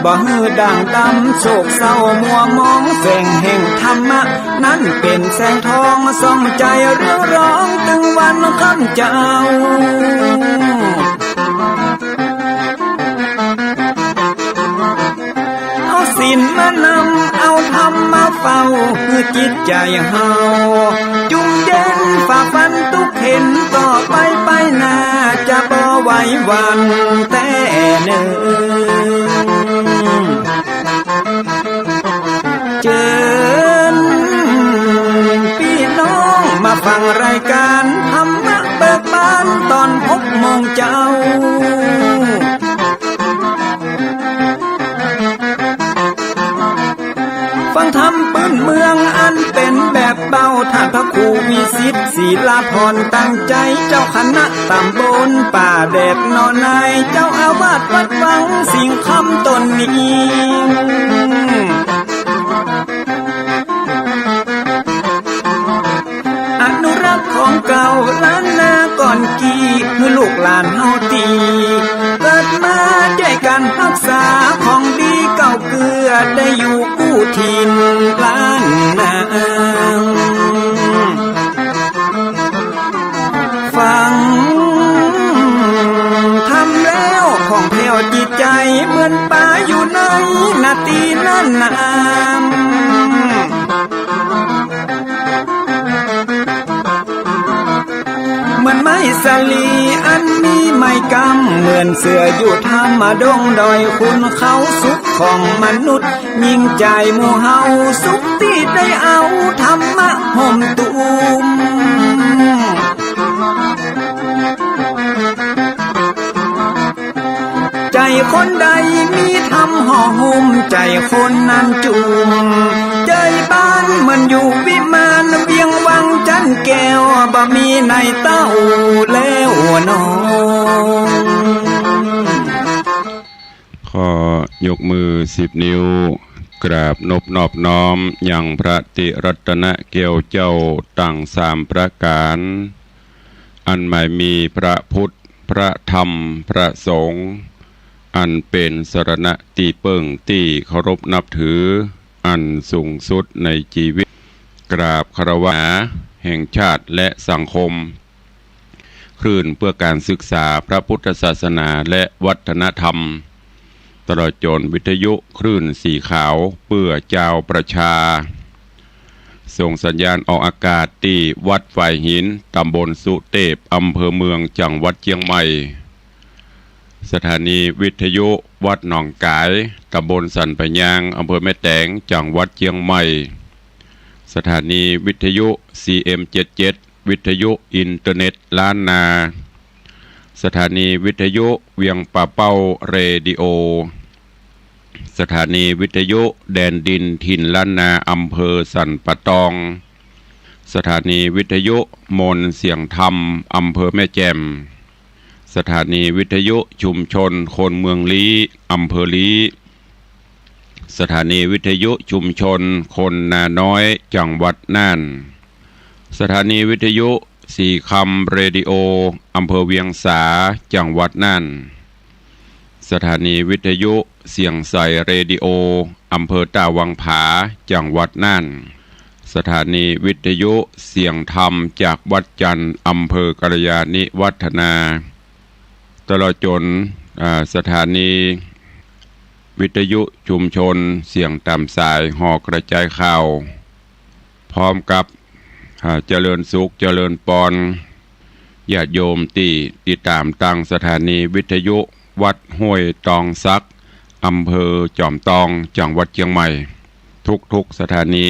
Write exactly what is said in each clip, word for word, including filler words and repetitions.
บ่หื้อด่างดำโศกเศร้ามัวหมอง แสงแห่งธรรมะนั้นเป๋นแสงทอง ส่องใจ๋เรืองรองตึงวันค่ำเจ๊า เอาศีลมานำ เอาธรรมมาเฝ้า หื้อจิตใจ๋เฮา จุ่มเย็นฝ่าฟันทุกข์เข็ญ ต่อไปไปหน้าจะบ่ไหวหวั่นแต๊เนิน เจิญปี้น้องมาฟังรายก๋านธรรมะเบิกบานต๋อนหกโมงเจ๊า ฟังธรรมปื้นเมืองอันเป๋นแบบเบา ต้านพระครูวิสิทธิ์ ศิลาภรณ์ ตั้งใจ๋ เจ้าคณะต๋ำบลป่าแดดหนอใน เจ้าอาวาสวัดวังสิงห์คำต๋นนี้ อนุรักษ์ของเก่าล้านนาก่อนกี้ หื้อลูกหลานเฮาตี้เกิดมา จ้วยกั๋นฮักษาของดีเก่าเกื้อ ได้อยู่กู้ถิ่นล้านนา ฟังธรรมแล้วผ่องแผ้วจิตใจ๋ เหมือนป๋าอยู่ในนาตี้นั้นนา เหมือนไม้สาลีอันมีไม้กำ เหมือนเสืออยู่ถ้ำดงดอย ขุนเขาสุขของมนุษย์ ยิ่งใจ๋หมู่เฮาสุขตี้ได้เอาธรรมะห่มตุ้ม ใจ๋คนใดมีธรรมห่อหุ้ม ใจ๋คนนั้นจุ่ม ใจ๋บ้านเหมือนอยู่วิมาน เวียงวังจันแก้ว บ่มีในเต้าแล้วน้อง ขอยกมือสิบนิ้ว กราบนบนอบน้อมยังพระติรัตนแก้วเจ้าตังสามประก๋าน อันหมายมีพระพุทธ พระธรรม พระสงฆ์ อันเป๋นสรณะตี้เปิ้งตี้เคารพนับถือ อันสูงสุดในจีวิต กราบคารวะแห่งชาติและสังคม คลื่นเพื่อการศึกษาพระพุทธศาสนาและวัฒนธรรม ตลอดจ๋นวิทยุคลื่นสีขาวเพื่อจาวประชา ส่งสัญญาณออกอากาศตี้วัดฝายหิน ต๋ำบลสุเตพ อำเภอเมือง จังหวัดเจียงใหม่ สถานีวิทยุวัดหนองก๋าย ต๋ำบลสันป่ายยาง อำเภอแม่แตง จังหวัดเจียงใหม่ สถานีวิทยุ ซีเอ็มเจ็ดเจ็ด วิทยุอินเทอร์เน็ตล้านนา สถานีวิทยุเวียงป่าเป้าเรดิโอ สถานีวิทยุแดนดินถิ่นล้านนา อำเภอสันป่าตอง สถานีวิทยุมนต์เสียงธรรม อำเภอแม่แจ่ม สถานีวิทยุชุมชนคนเมืองลี้ อำเภอลี้ สถานีวิทยุชุมชนคนนาน้อย จังหวัดน่าน สถานีวิทยุสีคำเรดิโอ อำเภอเวียงสา จังหวัดน่าน สถานีวิทยุเสียงใสเรดิโอ อำเภอต้าวังผา จังหวัดน่าน สถานีวิทยุเสียงธรรมจากวัดจันทร์ อำเภอกัลยาณิวัฒนา ตลอดจ๋น อ่า สถานีวิทยุชุมชนเสียงต๋ามสายหอกระจายข่าว พร้อมกับ อ่า เจริญสุข เจริญปอน ญาติโยมตี้ติดต๋ามตางสถานีวิทยุวัดห้วยตองสัก อำเภอจอมตอง จังหวัดเจียงใหม่ ทุกๆ สถานี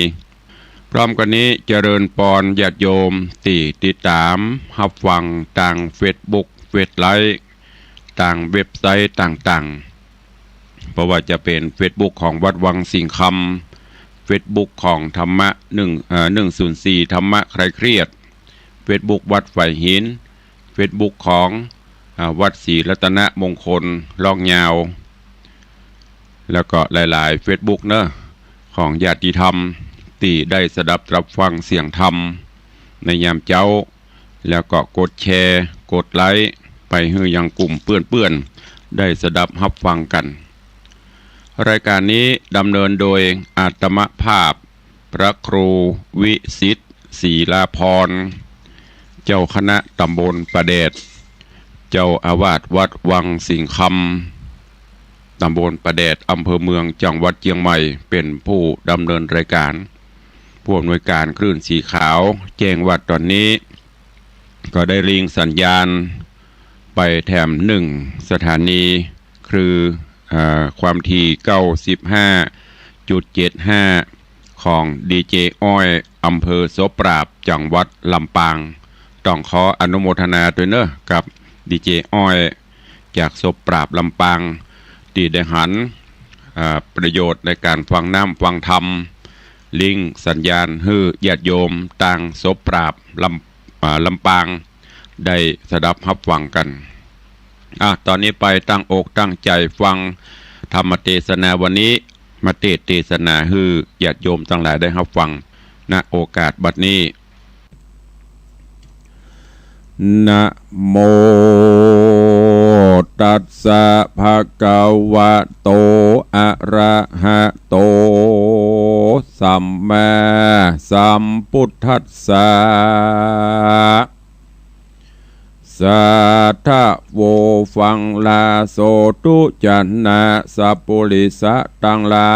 พร้อมกั๋นนี้เจริญปอนญาติโยมตี้ติดต๋ามฮับฟังตางเฟซบุ๊ก เฟซไลฟ์ ตางเว็บไซต์ต่างๆ บ่ว่าจะเป๋นเฟซบุ๊กของวัดวังสิงห์คำ เฟซบุ๊กของธรรมะหนึ่ง เอ่อ หนึ่งศูนย์สี่ ธรรมะคลายเครียด เฟซบุ๊กวัดฝายหิน เฟซบุ๊กของ อ่า วัดศรีรัตนมงคล ลอกยาว แล้วก็หลายๆ เฟซบุ๊กเนาะ ของญาติธรรมตี้ได้สดับรับฟังเสียงธรรมในยามเจ๊า แล้วก็กดแชร์ กดไลค์ ไปหื้อยังกลุ่มเปื้อนๆ ได้สดับฮับฟังกั๋น รายการนี้ดำเนินโดยอาตมาภาพพระครูวิสิทธิ์ ศรีลาภรณ์ เจ้าคณะตำบลป่าแดด เจ้าอาวาสวัดวังสิงห์คำ ตำบลป่าแดด อำเภอเมือง จังหวัดเจียงใหม่ เป๋นผู้ดำเนินรายการ ผู้อำนวยการคลื่นสีขาว แจ้งว่าต๋อนนี้ ก็ได้ริ่งสัญญาณไปแถมนึ่งสถานี คือ อ่า ความถี่ เก้าสิบห้าจุดเจ็ดห้า ของดีเจอ้อย อำเภอโสปราบ จังหวัดลำปาง ต้องขออนุโมทนาตวยเนาะ กับดีเจอ้อย จากโสปราบ ลำปาง ตี้ได้หัน อ่า ประโยชน์ในก๋านฟังน้ำฟังธรรม ริ่งสัญญาณหื้อญาติโยมตางโสปราบ ลำ อ่า ลำปาง ได้สดับฮับฟังกั๋น อ่ะ ต๋อนนี้ไปตั้งอกตั้งใจ๋ฟังธรรมเตสนาวันนี้ มาเตสน์เตสนาหื้อญาติโยมตังหลายได้ฮับฟัง ณ โอกาสบัดนี้ นะโม ตัสสะ ภะคะวะโต อะระหะโต สัมมาสัมพุทธัสสะ สาธะโว ฟังลาโส ทุจนะ สัปปุริสะตังหลา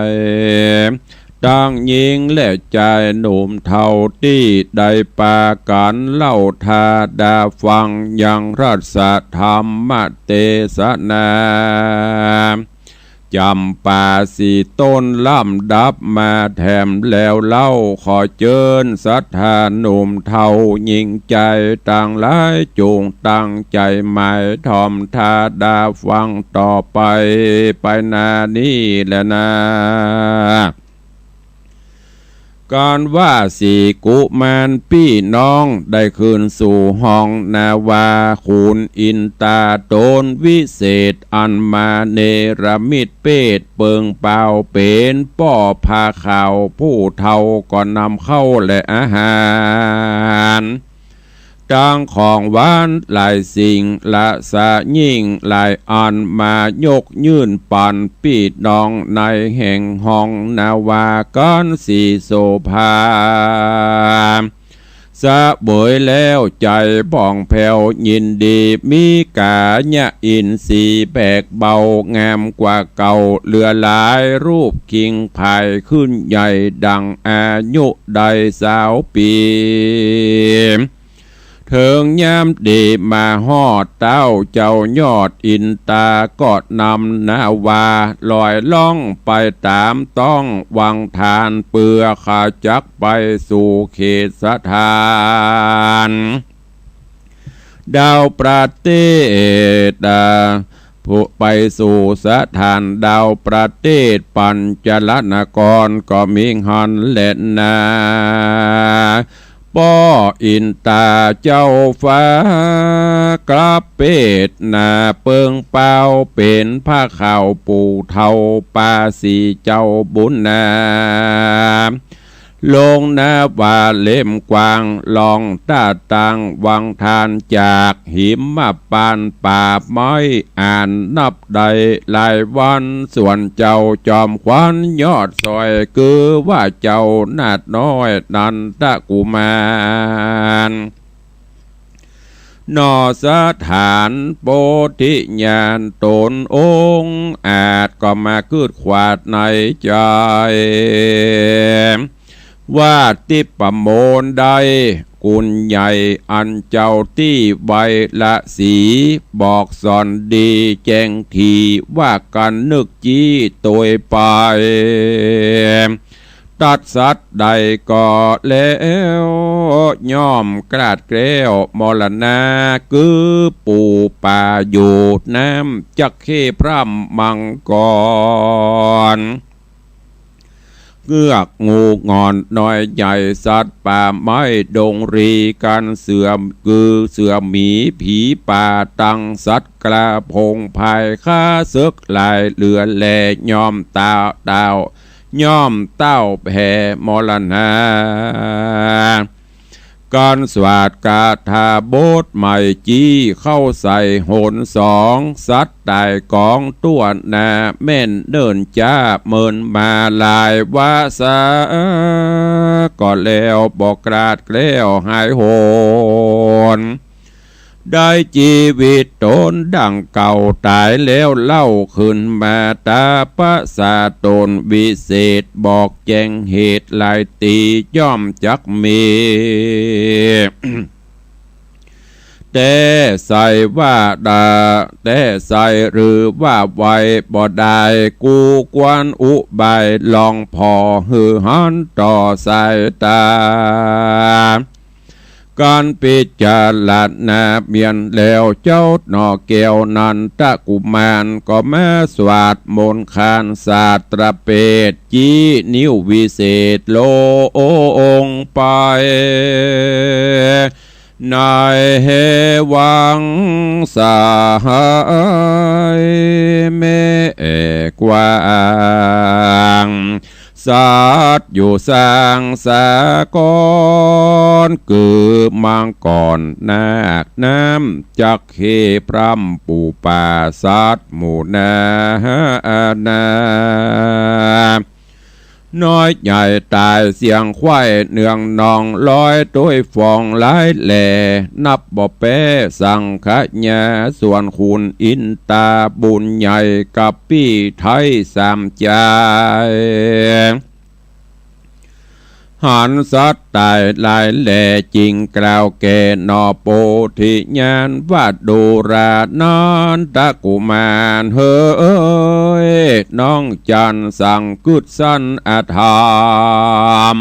ย ตังญิงและจายหนุ่มเฒ่า ตี้ได้ปากั๋นเล่าตาดาฟัง ยังรัสธรรมเตสนา จ๋ำปาสี่ต้น ลำดับมาแถมแล้วเล่า ขอเจิญศรัทธาหนุ่มเฒ่าญิงจายตังหลาย จุ่งตั้งใจ๋หมายถ่อมตาดาฟังต่อไป ไปหน้านี้แลนา ก๋านว่าสี่กุมารปี้น้อง ได้ขึ้นสู่ห้องนาวา ขุนอินตาต๋นวิเศษ อันมาเนรมิตเปตเปิงเปล่า เป๋นป้อผ้าขาว ผู้เฒ่าก็นำข้าวและอาหาร ตังของหวานหลายสิ่ง ละสะยิ่งหลายอัน มายกยื่นปันปี้น้อง ในแห่งห้องนาวา ก๋านสีโสภา เสวยแล้วใจ๋ผ่องแผ้วยินดี มีก๋ายะอินทรีย์แปกเบา งามกว่าเก่าเหลือหลาย รูปคิงผายขึ้นใหญ่ ดังอายุได้ซาวปี๋ เถิงยามดีมาฮอด เต๊าเจ้ายอดอินตาก็นำนาวา ลอยล่องไปต๋ามต๊องวังทาน เปื้อข้าจักไปสู่เขตสถานดาวประเตศ ผู้ไปสู่สถานดาวประเตศ ปัญจลนครก็มีหั้นแลนา ป้ออินตาเจ้าฟ้ากลับเปตนา เปิงเปล่าเป๋นผ้าขาว ปู่เฒ่าปาสีเจ้าบุญนา ลงนาวาเล่มกว้าง ล่องต้าตางวังทาน จากหิมพานต์ป่าไม้ อันนับได้หลายวัน ส่วนเจ้าจอมขวัญยอดสอย คือว่าเจ้านาฏน้อยนันทกุมาร หน่อสถานโพธิญาณต๋นองอาจ ก็มาคืดขวาดในใจ๋ ว่าทิพย์ประโมทย์ได้ กุณใหญ่อันเจ้าตี้ไวละสี บอกสอนดีแจ้งถี่ ว่ากั๋นนึกจี้ตวยไป ตัดสัตว์ได้ก็แล้ว ย่อมกลาดแคล้วมรณา คือปู่ป่าอยู่น้ำจักเข้พร่ำมังกร เงือกงูหง่อนน้อยใหญ่ สัตว์ป่าไม้ดงรี กั๋นเสือ คือเสือหมีผีป่า ตังสัตว์กล้าผงพาย ข้าเสิกหลายเหลือแล ย่อมเต้า เต้า ย่อมเต้าแผ่มรณา ก การสวาทคาถาบทใหม่จี้เข้าใส่หนสอง สัตว์ต๋ายก๋องตั้วหน้า แม่นเนิ่นจ๊าเมินมาหลายวาสา ก็แล้วบ่คลาดแคล้วหายโหน ได้จีวิตต๋นดั่งเก่าต๋ายแล้วเล่า ขึ้นมาต๋าประสาทต๋นวิเศษ บอกแจ้งเหตุหลายตี้ย่อมจักมี แต่ใส่ว่าดา แต่ใส่หรือว่าไวบ่ได้ กูควรอุบายลองผ่อหื้อหันต่อสายต๋า การพิจารณาเมียนแล้วเจ้าหน่อแก้วนันทกุมาร ก็มาสวาทมนต์ขานสาตรเปต จี้นิ้ววิเศษลงไป ในวังสาหายเมฆกว้าง สัตว์อยู่สางสากร คือมังกรนาคน้ำจักเฮพร่ำปู๋ป่าสัตว์หมู่นานา น้อยใหญ่ต๋ายเสียงไขว้เนืองนอง ร้อยต้วยฟองหลายแหล่ นับบ่แป๊สังขยา ส่วนขุนอินตาบุญใหญ่ กับปี้ไทยสามจาย หันสัตว์ต๋ายหลายแหล่ จึงกล่าวแก่หน่อโพธิญาณว่า ดูรานันทกุมารเหย น้องจันสังกึ๊ดสันอธรรม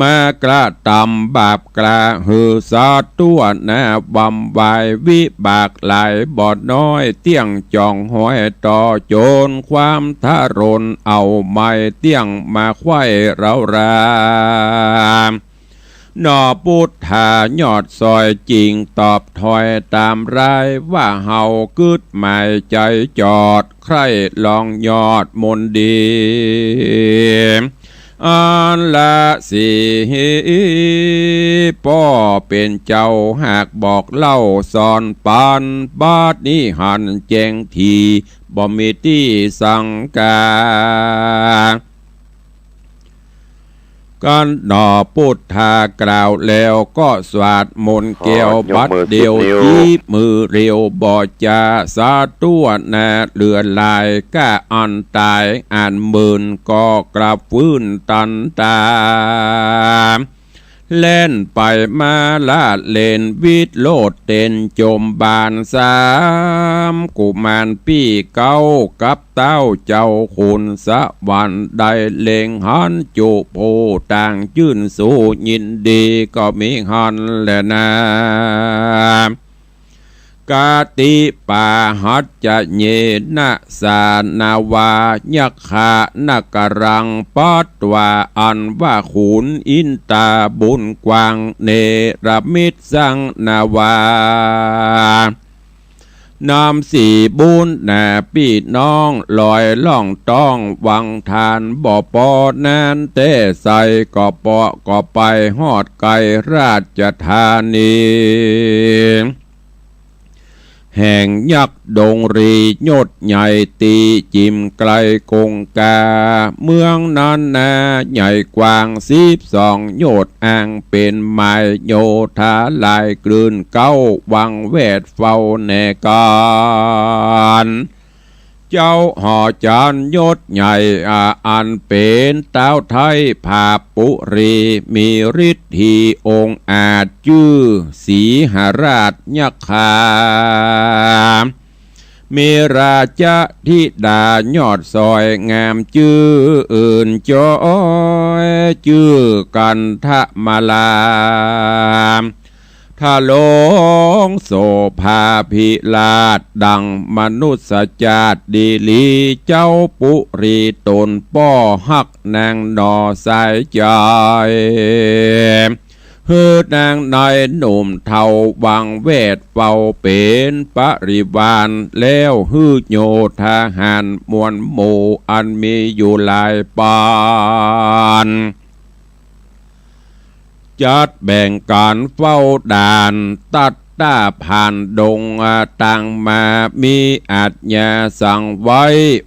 มากระตำบาปกล้าหื้อสัตว์ตั้วหน้า วำวายวิบากหลายบ่น้อย เตี้ยงจ่องห้อยต่อโจร ความทะรนเอาไม้เตี้ยงมาไขว้เร้ารา หน่อปุทธายอดซอยจึงตอบถ้อยต๋ามรายว่า เฮากึ๊ดหมายใจ๋จอด ใคร่ลองยอดมนต์ดี อันละสี่ ป้อเป๋นเจ้าหากบอกเล่าสอนปัน บัดนี้หันแจ้งที บ่มีตี้สังกา กันหน่อปุทธากล่าวแล้ว ก็สวาทมนต์แก้ว ขอยกมือ บัดเดียว สิบนิ้ว จี๊บมือเร็วบ่จา สัตว์ตั้วหน้าเหลือหลาย ก้าอันต๋ายอันเมิน ก็กลับฟื้นตันต๋า แล่นไปมาละเล่นวิดโลดเต้นจมบานสาม กุมารปี้เก๊ากับเต้าเจ้าขุนสวรรค์ ได้เล็งหันจุผู้ต่างจื้นสู้ยินดี ก็มีหันแลนา กติปาหัจจเยนะ สานาวา ยักขะ นกรัง ปัตวา อันว่าขุนอินตาบุญกว้าง เนรมิตสังนาวา นำสี่บุญหน้าปี้น้อง ลอยล่องต้องวังทาน บ่ปอนั้นแต่ใส ก็เปาะก็ไปฮอดไกลราชธานี แห่งยักษ์ดงรียศใหญ่ตี้จิ่มไกลกงกา เมืองนั้นนาใหญ่กว้างสิบสองโยชน์ อังเป๋นหมายโยธาหลายกลืน เก๊าวังแวดเฝ้าแน่กาน เจ้าหอจารย์ยศใหญ่ อา อันเป๋นต๊าวไทยผาบปุรี มีฤทธีองอาจ จื้อสีหราชยักขา มีราชธิดายอดซอยงามจื้ออื่นจอย จื้อกันทมาลา ทะลงโสภาภิราชดังมนุษย์จาติดีหลี เจ้าปุรีต๋นป้อฮักนางหน่อสายใจ๋ หื้อนางในหนุ่มเฒ่าวังแวดเฝ้าเป๋นปริวาร แล้วหื้อโยธาหารมวลหมู่อันมีอยู่หลายปาน จัดแบ่งก๋านเฝ้าด่าน ตัดต้าผ่านดง อ่า ต่างมา มีอาจญาสั่งไว้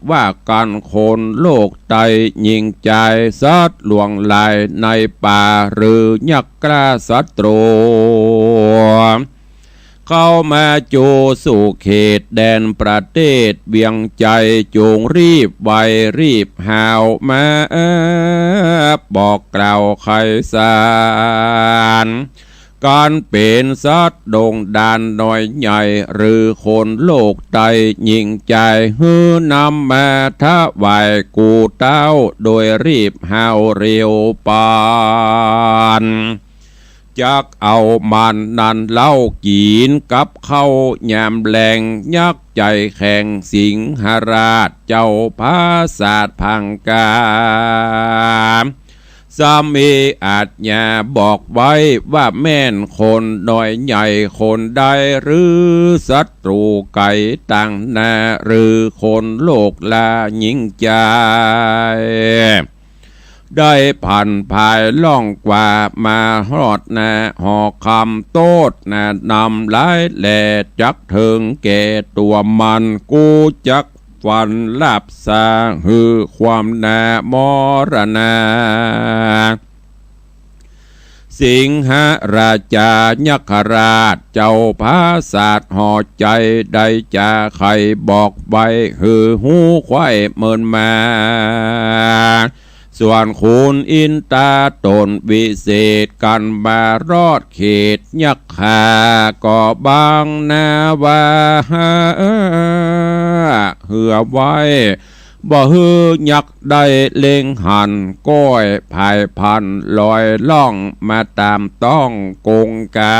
ว่ากั๋นคนโลกใต้ ญิงจายสัตว์หลวงหลาย ในป่าหรือยักษ์กล้าศัตรู เข้ามาจูสู่เขตแดนประเทศเวียงจันทน์ จงรีบไวรีบหาวมา บอกกล่าวไขสาร ก๋านเป๋นสัตว์ดงด่านน้อยใหญ่ หรือคนโลกใต้ ญิงจายหื้อนำมาถวายกู่เต้า โดยรีบหาวเร็วปาน จักเอามันนั้นเล่ากิ๋นกับข้าวยามแลง ยักษ์ใจ๋แข็งสิงหราช เจ้าผาสาทพังกา สามีอาจญาบอกไว้ ว่าแม่นคนน้อยใหญ่คนใด หรือศัตรูไก๋ต่างหน้า หรือคนโลกลาญิงจาย ได้ผันผายล่องกว่า มาฮอดหน้าหอคำ โต้ษหน้านำหลายแล จักเถิงแก่ตั๋วมัน กูจักฟันลาบสา หื้อความหน้ามรณา สิงหราชายักษ์ราช เจ้าผาสาทห่อใจ๋ ได้จ๋าไขบอกไว้ หื้อฮู้ไขว้เมินมา ส่วนขุนอินต๋าต๋นวิเศษ กั๋นมารอดเขตยักขา ก็บังหน้าว่า หื้อไว้ บ่หื้อยักษ์ได้เล็งหัน ก้อยผายพันลอยล่อง มาต๋ามต้องกงกา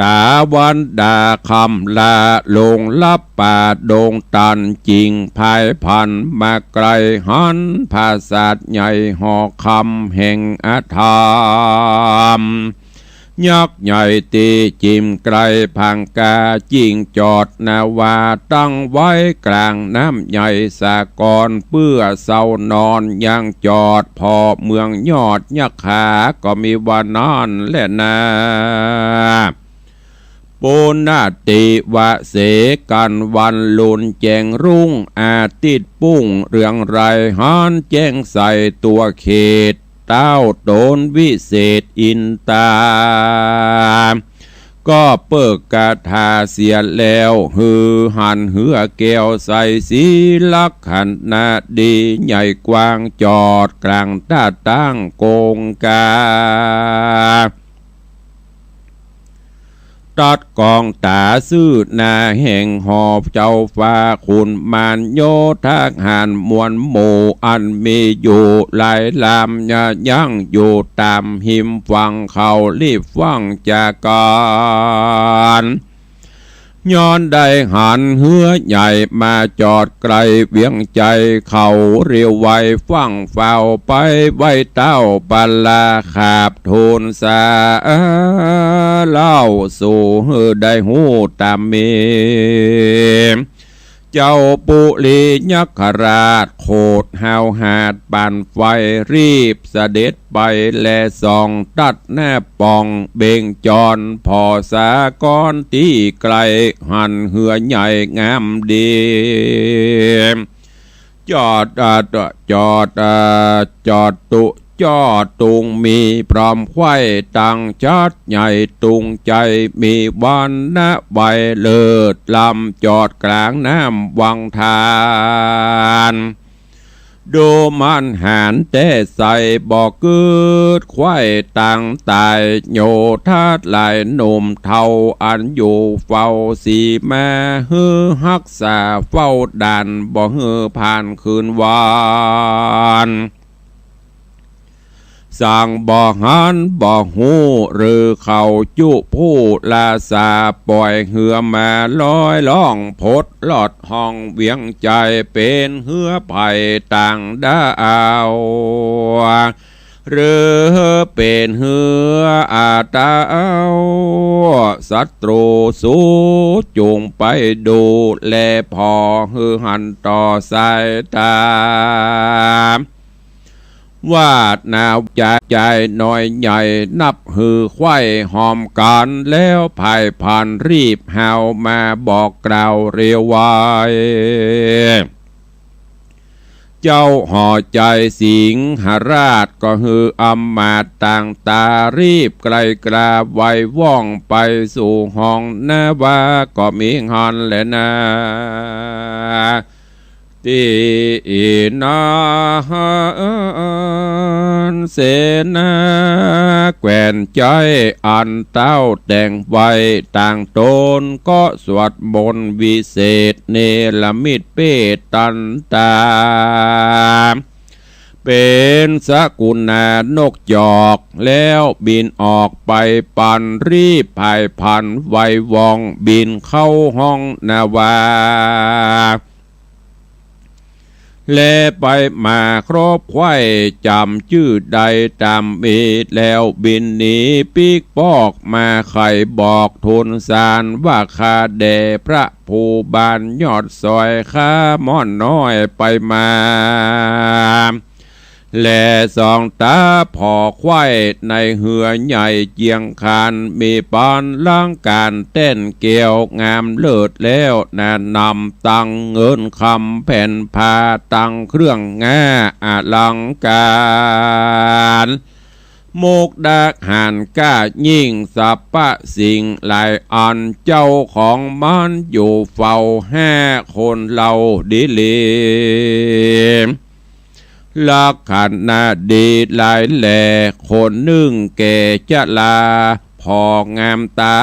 ต๋าวันดาค่ำลา ลงลับป่าดงตัน จิ่งผายพันมาไกล หันผาสาทใหญ่หอคำแห่งอาธรรม ยักษ์ใหญ่ตี้จิ่มไกลพังกา จิ่งจอดนาวาตั้งไว้ก๋างน้ำใหญ่สากร เปื้อเซานอนยังจอด ผ่อเมืองยอดยักขา ก็มีว่านั้นแลนา ปุณณติวะเสกั๋นวันลุนแจ้งรุ่ง อาทิตย์ปุ้งเรืองไร หันแจ้งใสตั๋วเขต เต้าต๋นวิเศษอินต๋า ก็เปิ้งคาถาเสียแล้ว หื้อหันเฮือแก้วใสสีลักษณะดี ใหญ่กว้างจอดก๋างต้าตั้งกงกา ตัดก๋องต๋าซื่อหน้าแห่งหอเจ้าฟ้า ขุนมารโยธาหารมวลหมู่ อันมีอยู่หลายลำ ยั้งอยู่ต๋ามฮิมฝั่งเขา รีบฟังจากกั๋น ย้อนได้หันเฮือใหญ่มาจอดไกลเวียงจันทน์ เขาเรียวไวฟั่งเฝ้าไปไหว้เต้าปาลาขาบทูลสาเล่าสู่หื้อได้ฮู้ต๋ามมี เจ้าปุริยักขราชโขดหาวหาดปั่นไฟ รีบเสด็จไปแลส่อง ตัดหน้าป่องเบ่งจร ผ่อสากรตี้ไกล หันเฮือใหญ่งามดี จอด อ่า จอด อ่า จอดตุ จอดตุงมีพร้อมไขว้ตัง จัดใหญ่ตุงใจ๋ มีวรรณะใบเลิศล้ำ จอดก๋างน้ำวังทาน ดูมันหารแต๊ใส บ่กึ๊ดไขว้ตังต๋าย โยธาหลายหนุ่มเฒ่า อันอยู่เฝ้าสีมา หื้อฮักษาเฝ้าด่าน บ่หื้อผ่านคืนวัน สั่งบ่หันบ่ฮู้ หรือเขาจุผู้ราษา ป่อยเฮือมาลอยล่อง พดลอดฮ่องเวียงจันทน์ เป๋นเฮือใผต่างดาว หรือเป๋นเฮืออาตาว ศัตรูสูจุ่งไปดูแล ผ่อหื้อหันต่อสายต๋า ว่านาจาใจ๋น้อยใหญ่นับหื้อไขว้หอมกั๋น แล้วพ่ายพลันรีบฮาวมาบอกกล่าวเร็วไว เจ้าหอใจ๋สิงหราชก็หื้ออำมาตย์ต่างต๋า รีบไกลกล้าไวว่องไปสู่ห้องนาวาก็มีหั้นแลนา ตี้นาเสนาแคว้นใจ๋อันเต้าแต่งไว้ต่างต๋น ก็สวดมนต์วิเศษเนรมิตเปตตันตา เป๋นสกุณานกจอก แล้วบินออกไปปันรีบพ่ายพลันไวว่องบินเข้าห้องนาวา แลไปมาครบไขว้จ๋ำจื้อได้ต๋ามมี แล้วบินหนีปิ๊กปอกมาไขบอกทูลสารว่าข้าแด่พระภูบาลยอดสอย ข้าม่อนน้อยไปมา แลส่องต๋าผ่อไขว้ในเฮือใหญ่เจียงคาน มีปานลังก๋านแต้นแก้วงามเลิศแล้วนานำ ตังเงินคำแผ่นผ้าตังเครื่องงาอลังก๋าร มุกดาหารก้ายิ่งสรรพสิ่งหลายอัน เจ้าของมันอยู่เฝ้าห้าคนเล่าดีหลี ลักขณะดีหลายแล คนนึ่งแก่จรา ผ่องามต๋า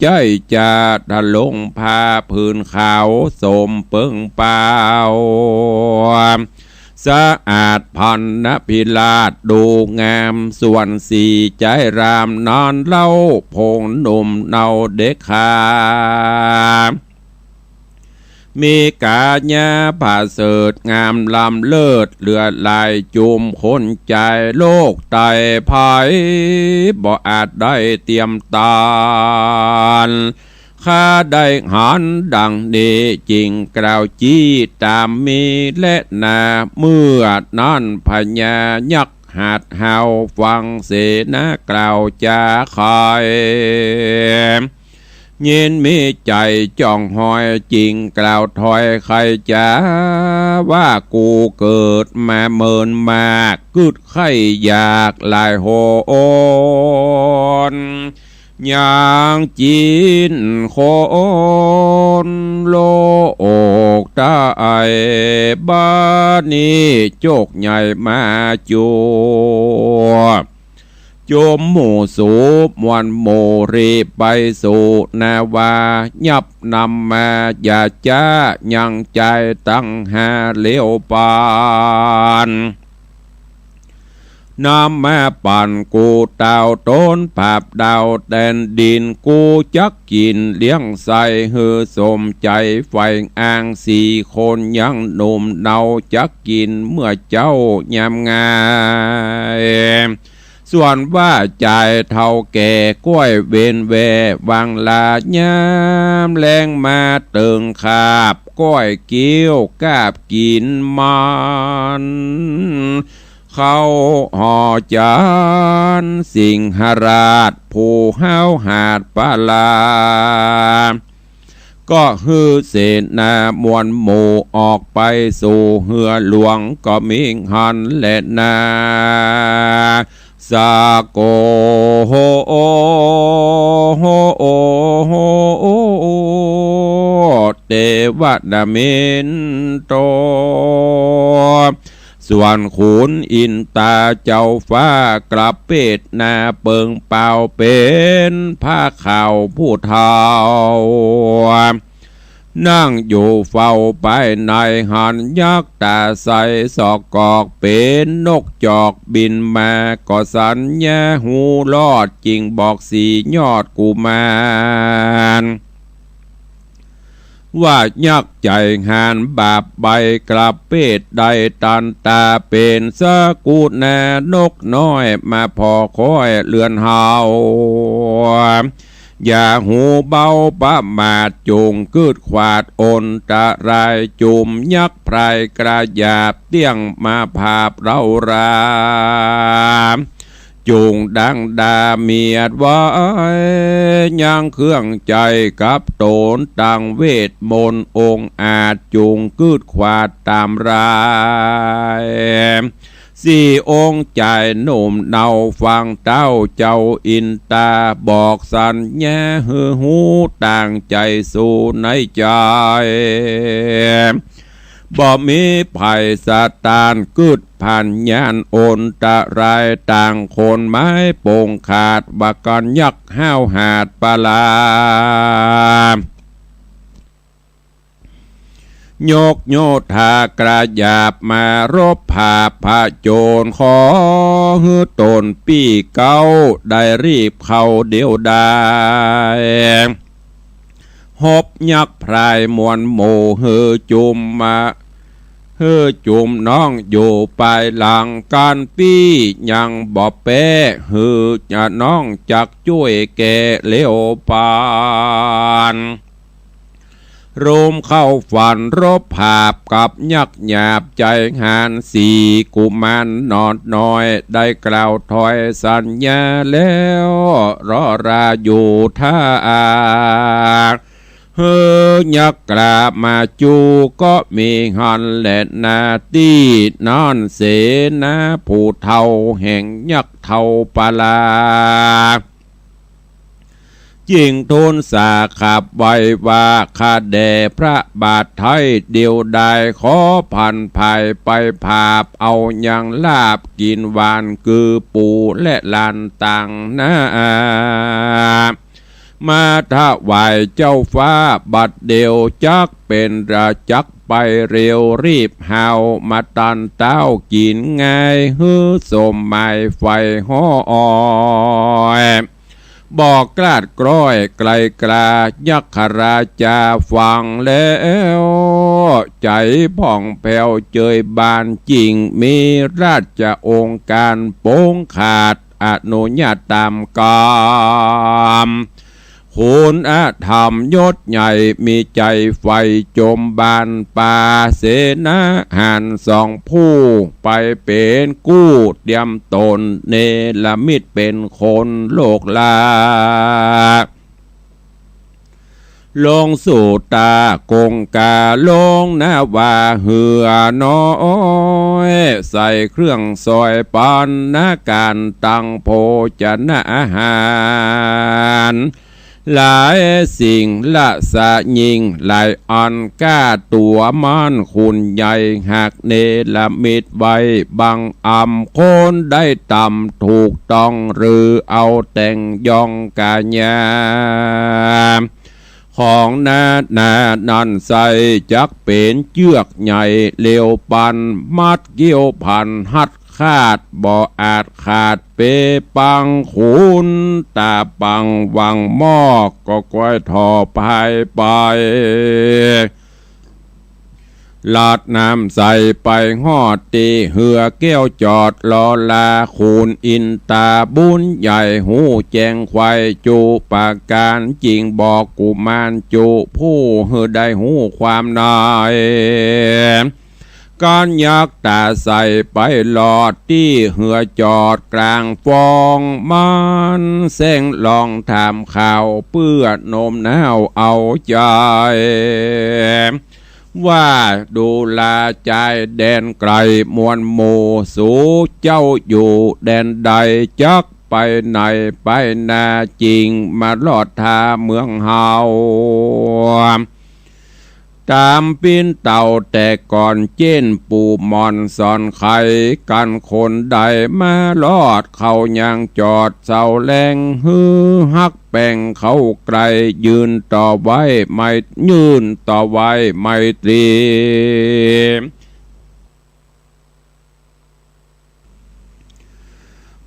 ใจ๊จะทะลงผ้าผืนขาวสมเปิงเปล่า สะอาดพันนพิราชดูงาม ส่วนสีใจ๊รามนั้นเล่า โผงหนุ่มเนาเด็กขา มีก๋ายาประเสริฐงามล้ำเลิศ เหลือหลายจุมคนใจ๋ โลกใต้ภัยบ่อาจได้เตียมตาน ข้าได้หันดังนี้จึงกล่าวจี้ต๋ามมีแลนา เมื่อนั้นพญายักษ์หาดฮาวฟังเสนากล่าวจาไข ยินมีใจ๋จ่องหอยจึงกล่าวถ้อยไขจ๋าว่า กูเกิดมาเมินมาก กึ๊ดใค่อยากหลายหน ยังจิ๊นคนโลกใต้ บัดนี้โจคใหญ่มาจั่ว จุมหมู่สูบมวลหมู่รีบไปสู่นาวา ยับนำมาอย่าจ๊ายังใจ๋ตังหาเหลียวปาน นำมาปันกูเต้าต๋นผาบดาวแตนดิน กูจักกิ๋นเลี้ยงใส่หื้อสมใจ๋ ใฝ่อ้างสี่คนยังหนุ่มเนา จักกิ๋นเมื่อเจ๊ายามงาย ส่วนว่าใจ๋เฒ่าแก่ก้อยเวนแว วางลายามแลงมาเติงคาบ ก้อยเกี้ยวกาบกิ๋นมัน เข้าหอจานสิงหราช ผู้ห้าวหาดปาลา ก็หื้อเสนามวลหมู่ออกไปสู่เฮือหลวงก็มีหั้นแลนา สาโกโห เตวะนมินโต ส่วนขุนอินตาเจ้าฟ้ากลับเปตนาเปิงเปล่าเป๋นผ้าขาวผู้เฒ่า นั่งอยู่เฝ้าภายในหันยักษ์ต๋าใสสอกกอกเป๋นนกจอกบินมาก็สัญญาฮู้รอดจึงบอกสี่ยอดกุมาร ว่ายักษ์ใจ๋หานบาปใบ้กลับเปตได้ตันต๋าเป๋นสกุณานกน้อยมาผ่อค้อยเฮือนเฮา เ อย่าหูเบาประมาท จุ่งกึดขวาดอันตราย จุ่มยักษ์พรายกระหยาบ เตี้ยงมาผาบเร้ารา จุ่งดังดาเมียดไว้ ยังเครื่องใจ๋กับต๋น ตังเวทมนต์องอาจ จุ่งกึดขวาดต๋ามราย สี่องค์ใจ๋หนุ่มเนา ฟังเต้าเจ้าอินตา บอกสัญญาหื้อฮู้ ตั้งใจ๋สู้ในใจ๋ บ่มีภัยสะตาน กึดผ่านญาณอันตราย ต่างคนไม้ปงขาด ว่ากั๋นยักษ์ห้าวหาดปลา ยกโยธากระหยาบ มารบผาบผจญ ขอหื้อต๋นปี้เก๊า ได้รีบเข้าเดี๋ยวดาย ฮบยักษ์พรายมวลหมู่ หื้อจุ่มมา หื้อจุ่มน้องอยู่ปายหลัง กั๋นปี้ยังบ่แป๊ หื้อจะน้องจักจ้วยแก่เร็วปาน รวมเข้าฝันรบผาบกับยักษ์หยาบ ใจ๋หาญสี่กุมารนอดน้อย ได้กล่าวถอยสัญญาแล้ว รอราอยู่ท่า หื้อยักษ์กล้ามาจู้ ก็มีหั้นแลนาตี้ นั้นเสนาผู้เฒ่า แห่งยักษ์เฒ่าปลา จึงทูลสาขับไหว้ว่า ข้าแด่พระบาทไท้ เดี๋ยวดายขอผันภายไปผาบ เอายังลาบกิ๋นหวาน คือปู่และหลานต่างหน้า มาถวายเจ้าฟ้าบัดเดี๋ยว จักเป๋นราจักไปเร็ว รีบหาวมาตันเต๊า กิ๋นง่ายหื้อสมหมายใฝ่ฮ้อย บอกกล้าดกล้อยไกลกลา ยักขราชาฟังแล้ว ใจ๋ผ่องแผ้วเจยบาน จึงมีราชองค์ก๋านปงขาด อนุญาตต๋ามกำ ขุนอธรรมยศใหญ่ มีใจ๋ใฝ่จมบานปา เสนาหาญสองผู้ ไปเป๋นกู้เตรียมต๋น เนรมิตเป๋นคนโลกลา ลงสู่ต๋ากงกา ลงนาวาเฮือน้อย ใส่เครื่องซอยปัณณาก๋าน ตังโภชนะอาหาร หลายสิ่งละสะยิ่งหลายอัน ก้าตั๋วม่านขุนใหญ่ หากเนรมิตไว้บางอำ คนได้ต๋ามถูกต้อง หรือเอาแต่งยองกายา ของนานานั้นไส้ จักเป๋นเจื้อกใหญ่เร็วปัน มัดเกี้ยวพันหัดขาด บ่อาจขาดเปปัง ขุนต๋าปังวังหม้อ ก็ก้อยถ่อพายไป ลัดน้ำใสไปฮอดตี้เฮือแก้วจอดรอลา ขุนอินต๋าบุญใหญ่ฮู้แจ้งไขว่จุประก๋าน จึงบอกกุมารจุผู้หื้อได้ฮู้ความใน กั๋นยักต๋าใสไปลอดตี้เฮือจอดก๋างฟอง มันแซงลองถามข่าวเปื้อโน้มน้าวเอาใจ๋ ว่าดูราจายแดนไก๋มวลหมู่ สูเจ้าอยู่แดนใด จักไปไหนไปนา จึงมาลอดท่าเมืองเฮา ต๋ามปิ้นเต่าแต่ก่อน เจ้นปู่หม่อนสอนไข กั๋นคนใดมาลอด เขายังจอดเสาแรง หื้อฮักแป้งเขาไก๋ ยื่นต่อไหว้ไม ยื่นต่อไหว้ไมตรี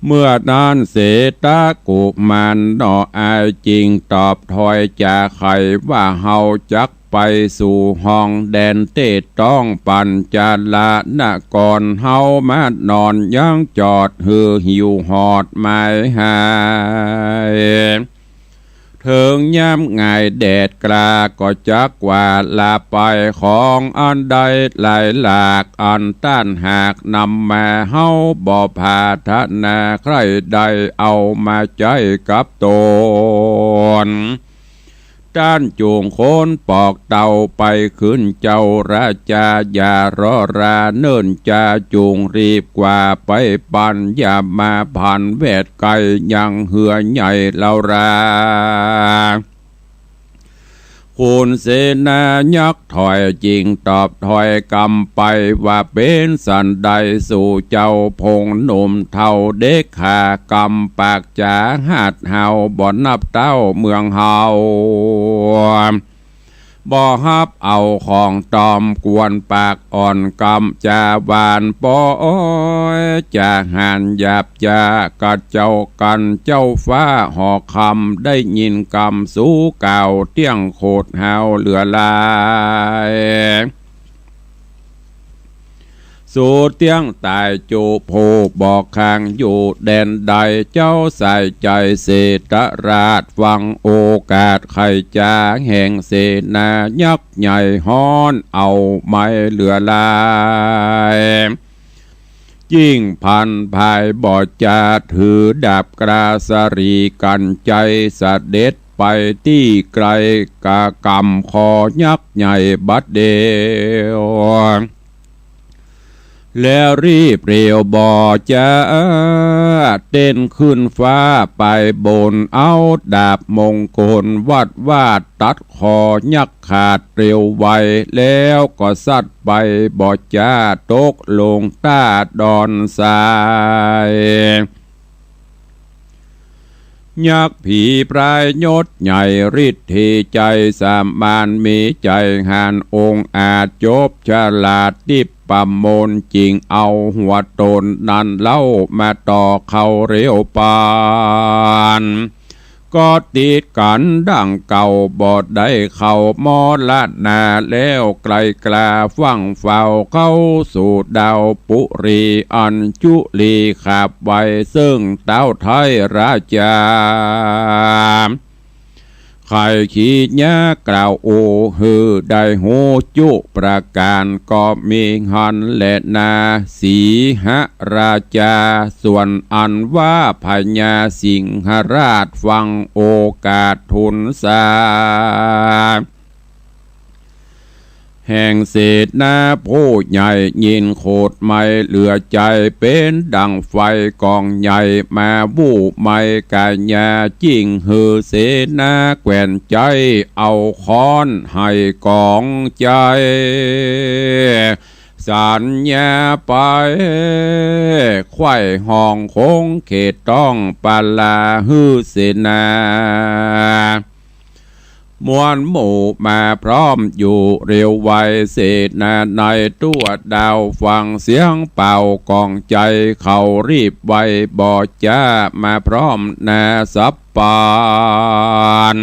เมื่อนั้นเสตะกุมารหน่ออาย จึงตอบถอยจาไขว่า เฮาจักไปสู่ห้องแดนเตศต้องปัญจาละนคร เฮามานอนยังจอดหื้อหิวหอดหมายหาย เถิงยามหงายแดดกล้าก็จักว่าลาไป ของอันใดหลายหลากอันต้านหากนำมา เฮาบ่ผาถนาใคร่ได้เอามาใจ๊กับต๋น ต้านจุ่งคนปอกเต้าไปขึ้นเจ้าราจา อย่ารอราเนิ่นจา จุ่งรีบกว่าไปปัน อย่ามาผันแวดไกลยังเฮือใหญ่เลารา ขุนเสนายักษ์ถอยจึงตอบถ้อยกำไป ว่าเป๋นสันใดสู่เจ้าพงหนุ่มเฒ่า เด็กขากำปากจ๋า หาดเฮาบ่นับเต้าเมืองเฮา บ่ฮับเอาของตอม กวนปากอ่อนกำจ๋าหวานปอย จ๋าหันหยาบจ๋ากระเจ้ากั๋น เจ้าฟ้าหอคำได้ยินกำสูกล่าว เตี้ยงโขดหาวเหลือหลาย สูเตี้ยงต๋ายจุผู้บ่ข้างอยู่แดนใด เจ้าสายใจ๋เสตราชฟังโอกาส ใค่จ๋าแห่งเสนายักษ์ใหญ่ฮ้อนเอาไม้เหลือหลาย ยิ่งพันภายบ่จ๋า ถือดาบกล้าสะหรี่กั๋นใจ๋ เสด็จไปตี้ไกล กะกำคอยักษ์ใหญ่บัดเดียว แล้วรีบเร็วบ่จ๋า เต้นขึ้นฟ้าไปบน เอาดาบมงคลวัดวาด ตัดคอยักษ์ขาดเร็วไว แล้วก็ซัดไปบ่จ๋า ตกลงต้าดอนทราย ยักษ์ผีพรายยศใหญ่ ฤทธีใจ๋สามาน มีใจ๋หาญองอาจ จบฉลาดติปประมน จึงเอาหัวต๋นนั้นเล่า มาต่อเข้าเร็วปาน ก็ติดกั๋นดั่งเก่า บ่ได้เข้ามรณา แล้วไกลกล้าฟั่งเฝ้า เข้าสู่ดาวปุรี อัญจุลีขาบไหว้ เซิ่งเต๊าไทยราจา ใค่ขีญากล่าวโอ หื้อได้ฮู้จุประก๋าน ก็มีหั้นแลนา สีหราจา ส่วนอันว่าพญาสิงหราช ฟังโอกาสทูลสา แห่งเสนาผู้ใหญ่ ยินโขดไหม้เหลือใจ๋ เป๋นดั่งไฟก๋องใหญ่ มาบู้ไหม้ก๋ายา จึ่งหื้อเสนาแคว่นใจ๋ เอาค้อนไห้ก๋องใจ๋ สัญญาไป ไขว้ห้องคงเขตต้องปาลา หื้อเสนา มวลหมู่มาพร้อมอยู่เร็วไว เสนาในทั่วดาวฟังเสียงเป่าก๋องใจ๋ เขารีบไวบ่จ๋า มาพร้อมหน้าสับปาน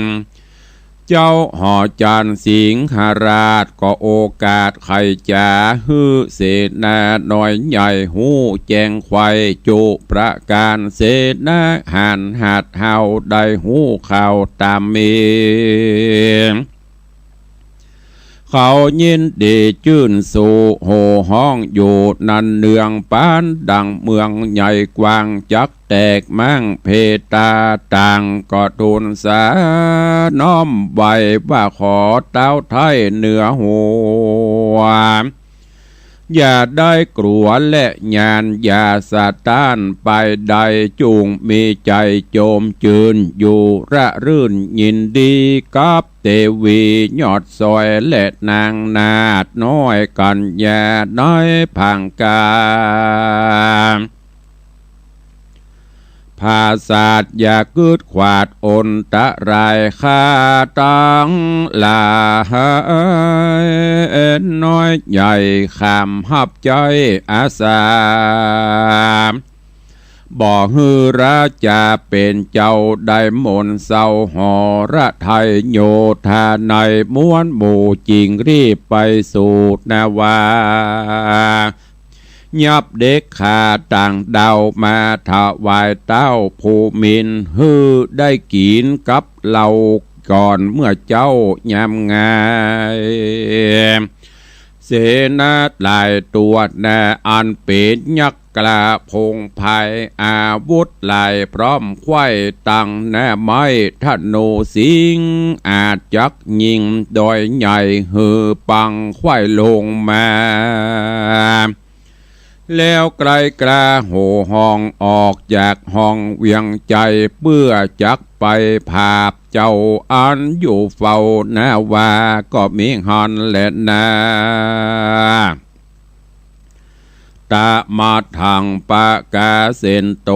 เจ้าหอจานสิงหราช ก็โอกาสไขจ๋า หื้อเสนาน้อยใหญ่ ฮู้แจ้งไขว้จุประก๋าน เสนาหาญหาดเฮา ได้ฮู้ข่าวต๋ามมี เขายินดีจื้นสู้ โห่ฮ้องอยู่นันเนือง ปานดั่งเมืองใหญ่กว้าง จักแตกม้างเพตาต่าง ก็ทูลสาน้อมไหว้ ว่าขอเต๊าไทยเหนือหัว อย่าได้กลัวและหยาด อย่าสะต้านไปใด จุ่งมีใจ๋โจมจื้น อยู่ระรื่นยินดี กับเตวียอดซอย และนางนาฏน้อยกัญญาในผางกา ผาสาทอย่ากึดขวาดอันตราย ข้าตังหลายน้อยใหญ่ ขามฮับใจ๊อาสา บ่หื้อราจาเป๋นเจ้าได้มนต์เศร้า หรไทยโยธาในมวลหมู่ จึงรีบไปสู่นาวา ยับเด็กขาต่างดาวมาถวายเต้าภูมินทร์ หื้อได้กิ๋นกับเฮาก่อนเมื่อเจ๊ายามงาย เสนาหลายตั๋วนา อันเป๋นยักษ์กล้าผงไพร่ อาวุธหลายพร้อมไขว้ ตังหน้าไม้ธนูสิงห์ อาจจักยิงดอยใหญ่ หื้อปังไขว้ลงมา แล้วใกล้กล้าโห่ฮ้องออกจากห้องเวียงชัย เปื้อจักไปผาบเจ้าอันอยู่เฝ้าหน้าวา ก็มีหั้นแลนา ตะมะทังปะกาเสนโต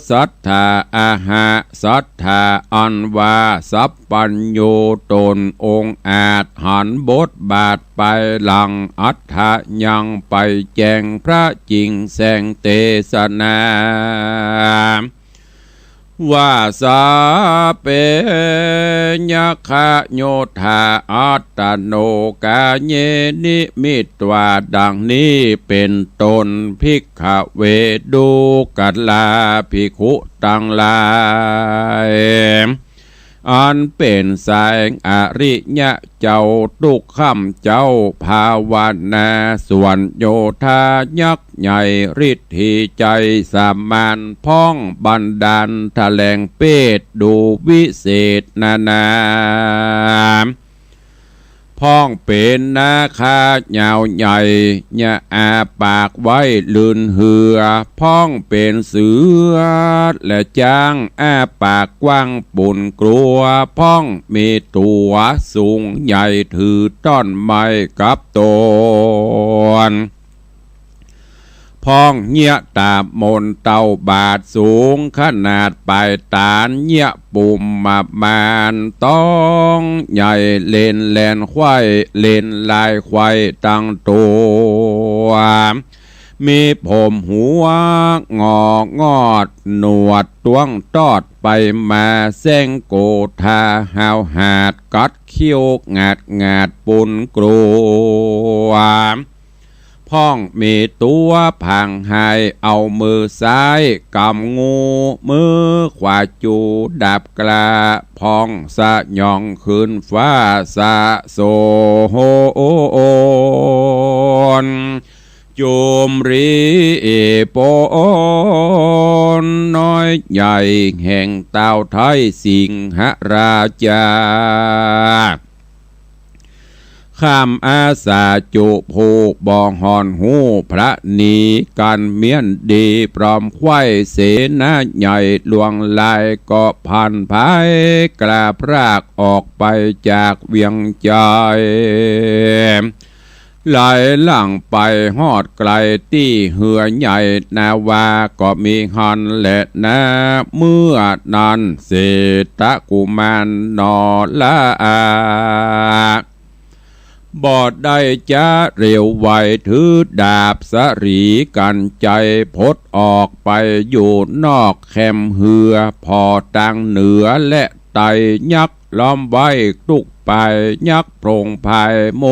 สัตถาอะหะ สัตถาอันว่าสัพพัญญู ต๋นองอาจหันบทบาทไปหลัง อัฏฐะยังไปแจ้งพระจิ่งแสงเตสนา ว่า สัพเพ ยักขะโยธา อัตตโน กาเย นิมิตวา ดังนี้เป๋นต้น ภิกขะเว ดูกราภิกขุตังหลาย อันเป๋นสายอริยะเจ้า ตุ๊กค่ำเจ๊าภาวนา ส่วนโยธายักษ์ใหญ่ ฤทธิชัยสมาน พ่องบันดาลแถลงเปต ดูวิเศษนานา พ่องเป๋นนาคายาวใหญ่ เยียะอาปากไว้ลื่นเหือ พ่องเป๋นเสือและจ๊าง อาปากกว้างปูนกลัว พ่องมีตั๋วสูงใหญ่ ถือต้อนไม้กับต๋น พ่องเยียะต๋ามมนเต้าบาท สูงขนาดป๋ายต๋าน เยียะปุมมะมาน ต๊องใหญ่ เล่นแล่นไขว้ เล่นลายไขว้ตังตั๋ว มีผมหัวงอกงอด หนวดต้วงตอดไปมา แสงโกธาห้าวหาด กัดเขี้ยวงาดงาดปูนกลัว พ่องมีตั๋วผางหาย เอามือซ้ายกำงู มือขวาจูดาบกล้า พ่องสยองขึ้นฟ้าสะโสน จุมรีปนน้อยใหญ่ แห่งต้าวไทยสิงหราชา ข้ามอาสาจุผู้บ่ห่อนฮู้ พระนีกั๋นเมี้ยนดี พร้อมไขว้เสนาใหญ่ ลวงลายก็พันภาย กล้าพรากออกไปจากเวียงชัย ไหลหลังไปฮอดไกลตี้เฮือใหญ่นาวา ก็มีหั้นแลนา เมื่อนั้นเศรษฐกุมารหนอละอา บ่ได้จะเร็วไว ถือดาบสะหรีกัญชัย พดออกไปอยู่นอกแคมเฮือ ผ่อตางเหนือและใต้ ยักษ์ล้อมไว้ตุ๊กป่าย ยักษ์โผงผายม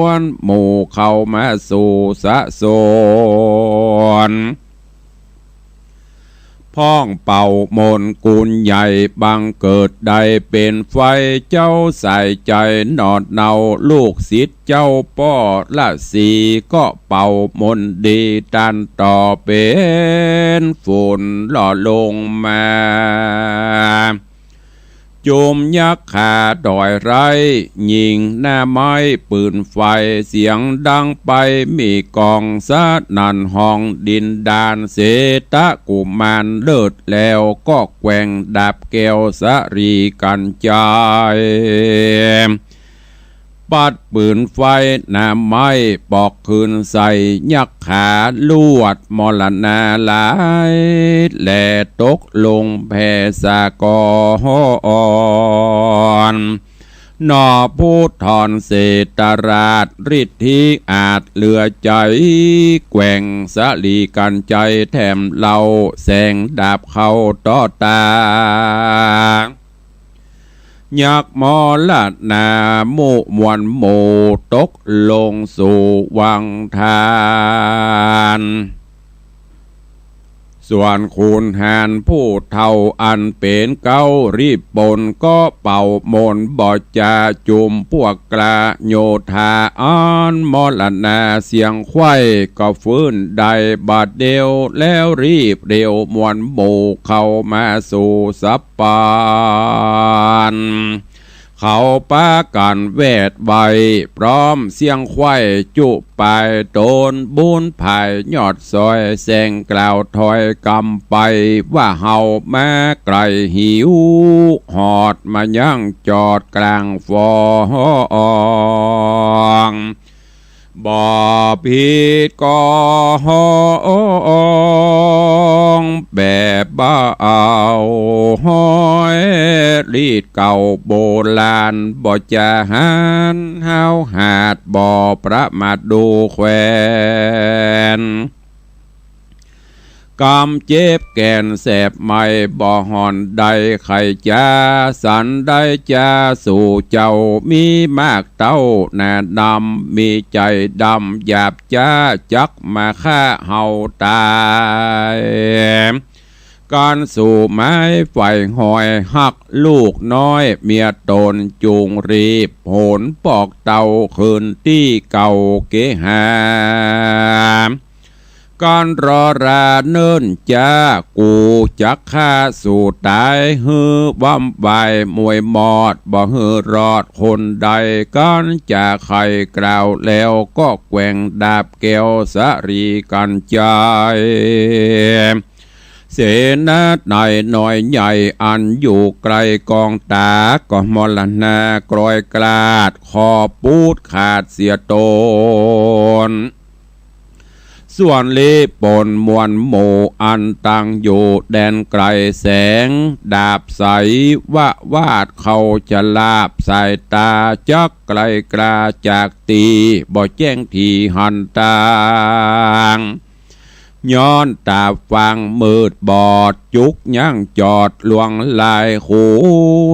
วลหมู่เข้ามาสู่สะโสน พ่องเป่ามนต์กุลใหญ่ บังเกิดได้เป๋นไฟ เจ้าสายใจ๋หนอเนา ลูกศิษย์เจ้าป้อละสี ก็เป่ามนต์ดี ต้านต่อเป๋นฝนหล่อลงมา จุมยักขาดอยไร้ ยิงหน้าไม้ปืนไฟ เสียงดังไปมีก้อง สนั่นห้องดินดาน เศรษฐกุมารเลิศแล้ว ก็แกว่งดาบแก้วสะหรีกัญชัย ปัดปืนไฟหน้าไม้ ปอกคืนใส่ยักขาลวดมรณาหลาย และตกลงแผ่สะกอน หนอภูธรเศรษฐราช ฤทธิอาจเหลือใจ๋ แกว่งสะหรีกัญชัยแถมเล่า แสงดาบเข้าต่อตา ยักษ์มรณาหมู่มวลหมู่ตกลงสู่วังทาน ส่วนขุนหารผู้เฒ่าอันเป๋นเก๊ารีบปนก็เป่ามนต์บ่จ๋าจุมปวกกล้าโยธาอันมรณาเสียงไขว้ก็ฟื้นได้บัดเดียว แล้วรีบเร็วมวลหมู่เข้ามาสู่สัพพาน เขาปากั๋นแวดไว้พร้อมเสียงไขว้จุ ปายตนบุญผายยอดซอยแสงกล่าวถ้อยกำไป ว่าเฮามาไก๋หิว ฮอดมายังจอดกลางฟอง บ่ผิดก็ฮ้องแบบบ่เอาฮ้อย ลีดเก่าโบราณบ่จ๋าหัน ฮาวหาดบ่ประมาทดูแควน กำเจ็บแก่นแสบไหม้บ่ห่อนได้ไขจ๋า สันได้จ๋าสู่เจ้ามีมากเต้าหน้าดำ มีใจ๋ดำหยาบจ๊า จักมาฆ่าเฮาต๋าย ก๋านสู่ไม้ไฟหอยฮักลูกน้อยเมียต๋น จุ่งรีบโหนปอกเต้าคืนตี้เก่าเกหา ก๋านรอราเนิ่นจ๊า กูจักฆ่าสู่ต๋าย หื้อวำวายมวยมอด บ่หื้อรอดคนใด ก๋านจะใค่กล่าวแล้วก็แกว่งดาบแก้วสะหรีกัญชัย เสนาในน้อยใหญ่อันอยู่ไกลกองต๋า ก็มรณากรอยกลาด คอปูดขาดเสียตน ส่วนลีปนมวลหมู่อันตั้งอยู่แดนไกลแสง ดาบใสวะวาดเขาจะลาบ สายต๋าจักไกลกลาจากตี้ บ่แจ้งตี้หันตาง ย้อนต๋าฟางมืดบอด จุกยั้งจอดลวงลาย ขุ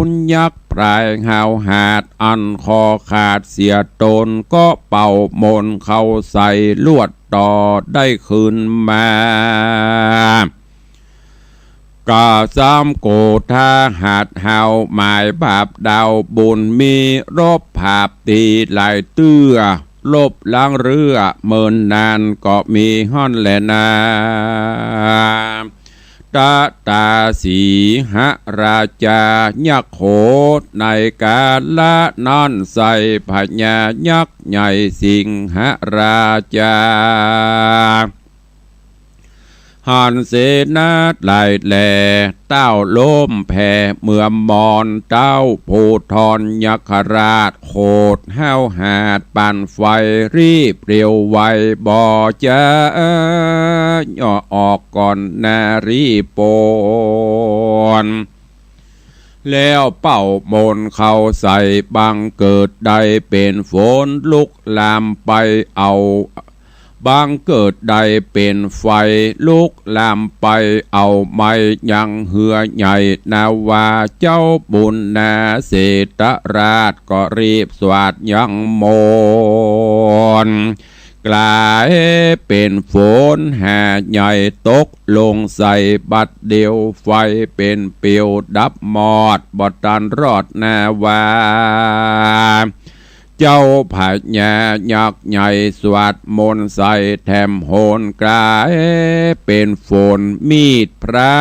นยักษ์พรายฮาวหาด อันคอขาดเสียตน ก็เป่ามนต์เข้าใส่ ลวดต่อได้คืนมา กาสามโกธาหาดฮาว หมายบาปดาวบุญมี รบผาบตี้หลายเตื้อ ลบล้างเรื่อเมินนานก็มีหั้นแลนา ตะตาสีหราชายักษ์โขด ในกาละนั้นใส่พญายักษ์ใหญ่สิงหราชา หันเสนาหลายแหล่ เต้าล้มแผ่เมือมอน เต้าภูธรยักขราช โขดฮาวหาดปั่นไฟ รีบเร็วไวบ่จ๋า ย่อออกก่อนนารีปน แล้วเป่ามนต์เข้าใส่ บังเกิดได้เป๋นฝนลุกลามไปเอา บังเกิดได้เป๋นไฟลุกลามไปเอาไหม้ยังเฮือใหญ่ นาวาเจ้าบุญนาเศรษฐราช ก็รีบสวาดยังมนต์ กลายเป๋นฝนหาใหญ่ตกลงใส่บัดเดียว ไฟเป๋นเปียวดับมอด บ่ตันรอดนาวา เจ้าพญายักษ์ใหญ่สวาดมนต์ใส่แถมโหน กลายเป๋นฝนมีดพระ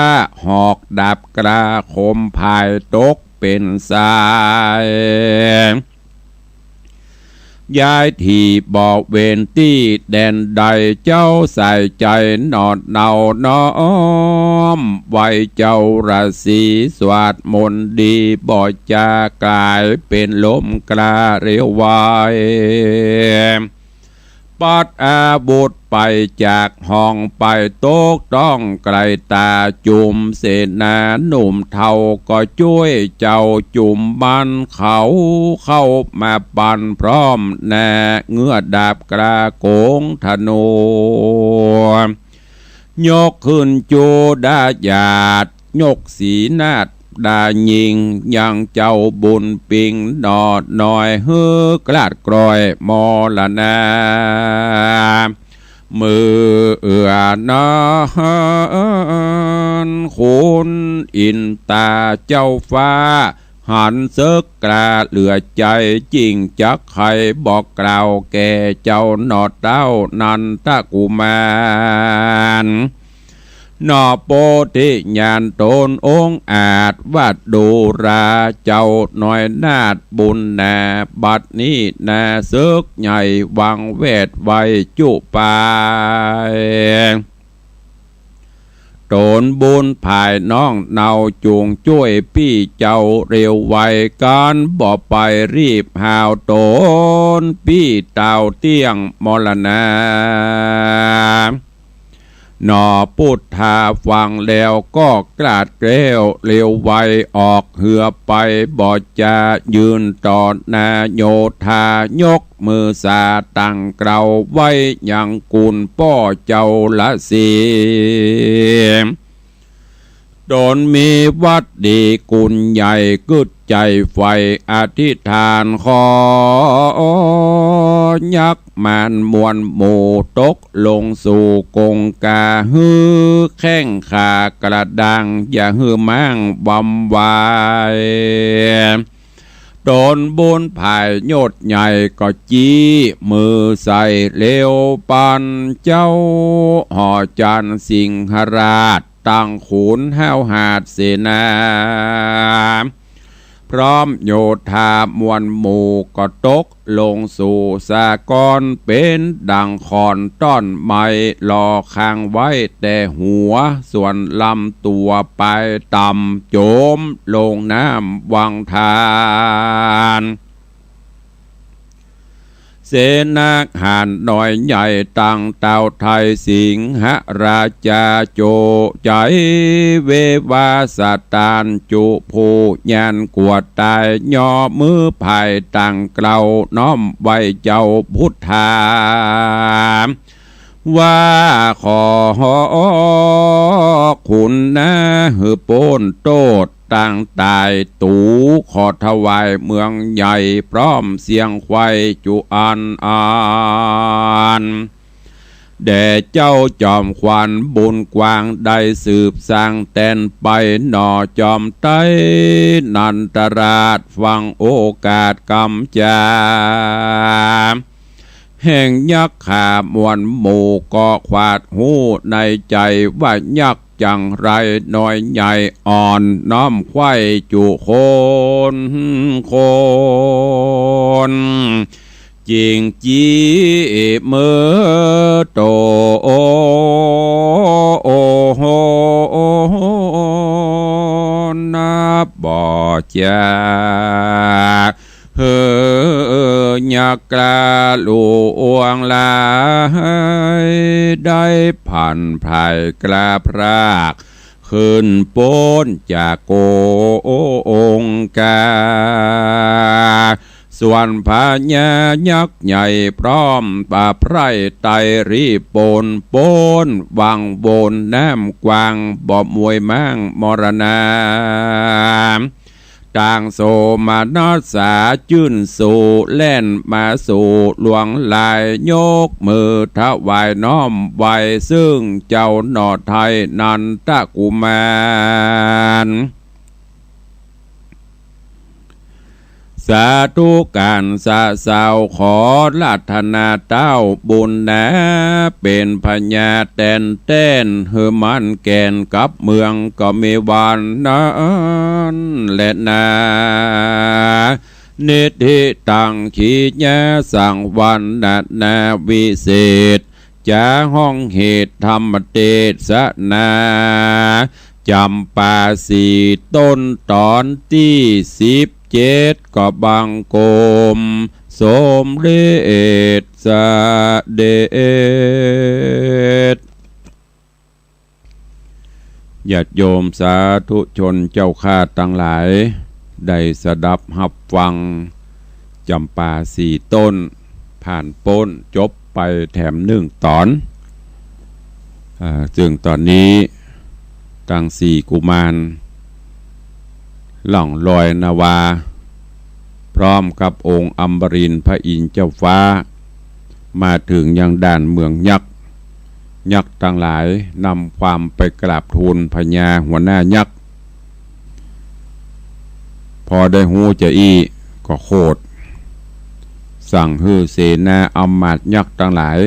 หอกดาบกล้าคมผายตกเป๋นทราย ย้ายตี้บ่เว้นตี้แดนใด เจ้าสายใจ๋หนอดเนาน้อมไหว้เจ้าราศี สวาดมนต์ดีบ่จ๋ากลายเป๋นลมกล้าเร็วไว ปัดอาวุธไปจากห้องไป ตกต้องไกลต๋า จุมเสนาหนุ่มเฒ่าก็จ้วยเจ้าจุมมัน เขาเข้ามาปันพร้อมหน้า เงื้อดาบกล้าโก๋งธนู ยกขึ้นจุดาหยาด ยกสีนาด ดาญิงยังเจ้าบุญปิงหน่อน้อยหื้อกลาดกลอยมรณา เมื่อนั้นขุนอินตาเจ้าฟ้า หันเสิกกล้าเหลือใจ๋ จิ่งจักใค่บอกกล่าวแก่เจ้าหน่อเต้านันทกุมาร หน่อโปธิญาณต๋นองค์อาจว่าดูราเจ้าน้อยนาถบุญนา บัดนี้นาเสิกใหญ่วางแวดไว้จุปาย ต๋นบุญผายน้องเนาจุ่งจ้วยปี้เจ้าเร็วไว กั๋นบ่ไปรีบหาวต๋นปี้เต้าเตี้ยงมรณา หน่อปุทธาฟังแล้วก็กลาดแกล้วเร็วไว ออกเฮือไปบ่จา ยืนต่อหน้าโยธายกมือสา ตั้งเกล้าไว้ยังกุณป้อเจ้าละสิ ต๋นมีวัตรดีกุณใหญ่ กึ๊ดใจ๋ใฝ่อธิษฐาน ขอยักษ์มารมวลหมู่ตกลงสู่กงกา หื้อแข้งขากระด้าง อย่าหื้อม้างวำวาย ต๋นบุญผายยศใหญ่ก็จี้มือใส่เร็วปันเจ้า หอจันทร์สิงหราช ตั้งขุนห้าวหาดเสนา พร้อมโยธามวลหมู่ก็ตกลงสู่สากร เป๋นดั่งขอนต้นไม้ หล่อคางไว้แต่หัว ส่วนลำตั๋วปายต่ำ โจมลงน้ำวังทาน เสนาหารน้อยใหญ่ตั้งเต้าไทย สิงหราชาโจใจ๋ เววาสตานจุผู้ยานกวดต๋าย ย่อมือผายตั้งเกล้าน้อมไหว้เจ้าพุทธา ว่าขอขุนนาหื้อป๊นโต้ษ ตังต๋ายตู ขอถวายเมืองใหญ่ พร้อมเสียงไขว้จุอันอัน แด่เจ้าจอมขวัญบุญกว้าง ได้สืบสร้างแตนไป หน่อจอมไตรนันทราช ฟังโอกาสกำจา แห่งยักขามวลหมู่ก็ขวาดฮู้ในใจ๋ ว่ายักษ์จั่งไรน้อยใหญ่อ่อน น้อมไขว้จุคนคน จิ่งจี้เมิดโต นับบ่จา หื้อยักษ์กล้าหลวงหลาย ได้ผันพรายกล้าพราก ขึ้นป๊นจากกงกา ส่วนพญายักษ์ใหญ่พร้อมป่าไพร่ไตรีป๊นป๊น วังวนน้ำกว้าง บ่มวยม้างมรณา ต่างโสมนัสสาจื้นสู้ แล่นมาสู่หลวงหลาย ยกมือถวายน้อมไหว้ ซึ่งเจ้าหน่อไทยนันทกุมาร สาธุก๋านสะเซา ขอรัตนาเต้าบุญนา เป๋นพญาแตนแต้น หื้อมั่นแก่นกับเมืองก็มีวันนั้นแลนา นิทธิตัง ขีณาสังวรรณนาวิเศษ จ๋าห้องเหตุธรรมเตสนา จ๋ำปาสี่ต้น ต๋อนตี้สิบเจ็ด ก็บังคมสมเด็จเสด็จ ญาติโยมสาธุชนเจ้าข้าตังหลาย ได้สดับฮับฟังจ๋ำปาสี่ต้น ผ่านป๊นจบไปแถมนึ่งต๋อน อ่า ซึ่งต๋อนนี้ตังสี่กุมาร ล่องลอยนาวา พร้อมกับองค์อมรินทร์พระอินทร์เจ้าฟ้า มาเถิงยังด้านเมืองยักษ์ ยักษ์ตังหลายนำความไปกราบทูลพญาหัวหน้ายักษ์ พอได้ฮู้จะอี้ก็โขด สั่งหื้อเสนาอำมาตย์ยักษ์ตังหลาย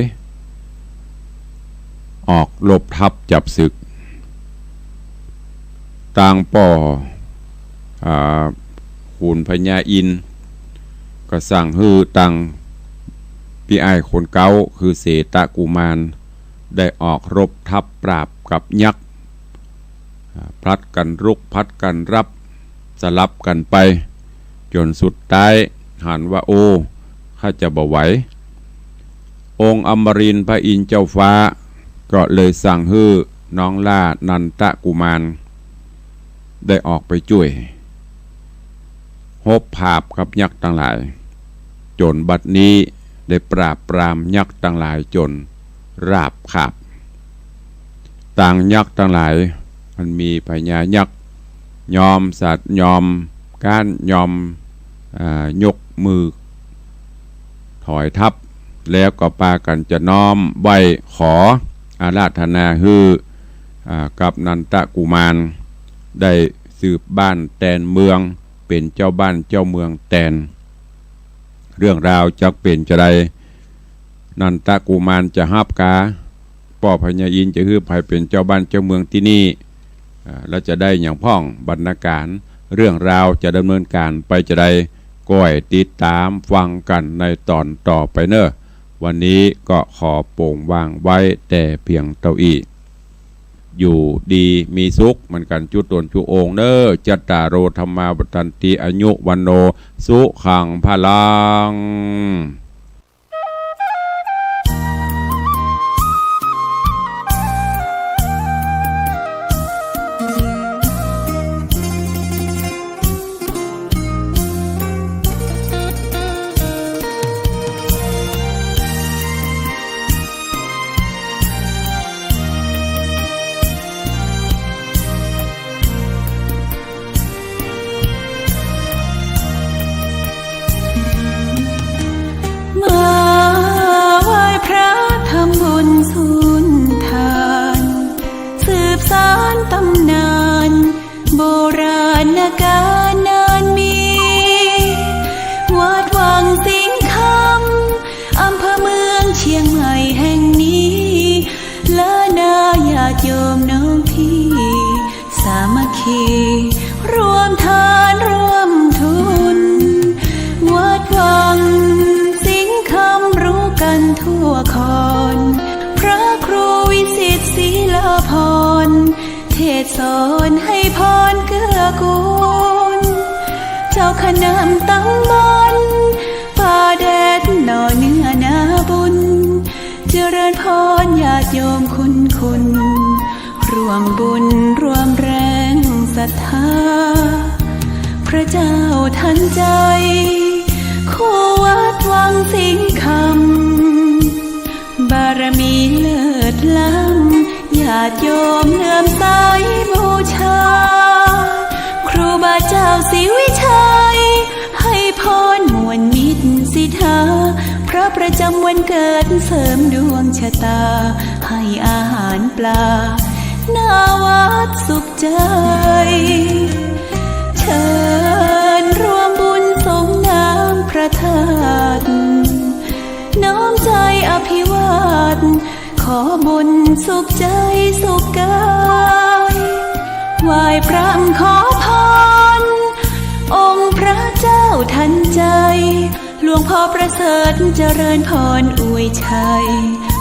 ออกรบทัพจับศึก ตางป้อ อ่า ขุนพญาอินทร์ ก็สั่งหื้อตางปี้อ้ายคนเก๊า คือเสตกุมาร ได้ออกรบทัพปราบกับยักษ์ อ่า ผลัดกั๋นรุกผลัดกั๋นรับ สลับกั๋นไป จ๋นสุดต๊ายหันว่า โอ้ ข้าจะบ่ไหว องค์อมรินทร์พระอินทร์เจ้าฟ้า ก็เลยสั่งหื้อน้องหล้านันทกุมาร ได้ออกไปจ้วย ฮบผาบกับยักษ์ตังหลาย จ๋นบัดนี้ได้ปราบปรามยักษ์ตังหลายจ๋นราบคาบ ตางยักษ์ตังหลาย มันมีพญายักษ์ ยอมสัตย์ยอมก๊านยอม อ่า ยกมือ ถอยทัพ แล้วก็ปากั๋นจะน้อมไหว้ขออาราธนาหื้อ อ่า กับนันทกุมาร ได้สืบบ้านแตนเมือง เป๋นเจ้าบ้านเจ้าเมืองแตน เรื่องราวจักเป๋นจาใด นันทกุมารจะฮับกา ป้อพญาอินทร์จะหื้อใผเป๋นเจ้าบ้านเจ้าเมืองตี้นี่ อ่า แล้วจะได้หยังพ่อง บรรณาก๋าร เรื่องราวจะดำเนินก๋านไปจาใด ก้อยติดต๋ามฟังกั๋นในต๋อนต่อไปเน่อ วันนี้ก็ขอโป๋งวางไว้แต่เพียงเต้าอี้ อยู่ดีมีสุขเหมือนกั๋นจุ๊ตนจุ๊องค์เน่อ จัตตาโร ธัมมา วัฑฒันติ อายุ วัณโณ สุขัง พลัง มาไหว้พระทำบุญสุนทาน สืบสานต๋ำนานโบราณก๋าลนานมี วัดวังสิงห์คำ อำเภอเมืองเชียงใหม่แห่งนี้ ล้านนาญาติโยมน้องพี่ สามัคคี รวมทานร่วมทุน วัดวังสิงห์คำรู้กั๋นทั่วคอน พระครูวิสิทธิ์ศรีลาภรณ์ เทศน์สอนให้พรเกื้อกูล เจ้าคณะตำบลป่าแดดหน่อเนื้อนาบุญ เจริญพรญาติโยมคุณคุณ ร่วมบุญร่วมแรงศรัทธา พระเจ้าทันใจ คู่วัดวังสิงห์คำ บารมีเลิศล้ำ ญาติโยมเลื่อมใสบูชา ครูบาเจ้าศรีวิชัย ให้พรม่วนมิตรสิทธา พระประจำวันเกิดเสริมดวงชะตา ให้อาหารปลา หน้าวัดสุขใจ เชิญร่วมบุญสรงน้ำพระธาตุ น้อมใจอภิวาท ขอบุญสุขใจสุขกาย ไหว้พระขอพร องค์พระเจ้าทันใจ หลวงพ่อประเสริฐเจริญพรอวยชัย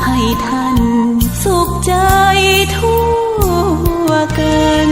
ให้ท่านสุขใจทั่วกัน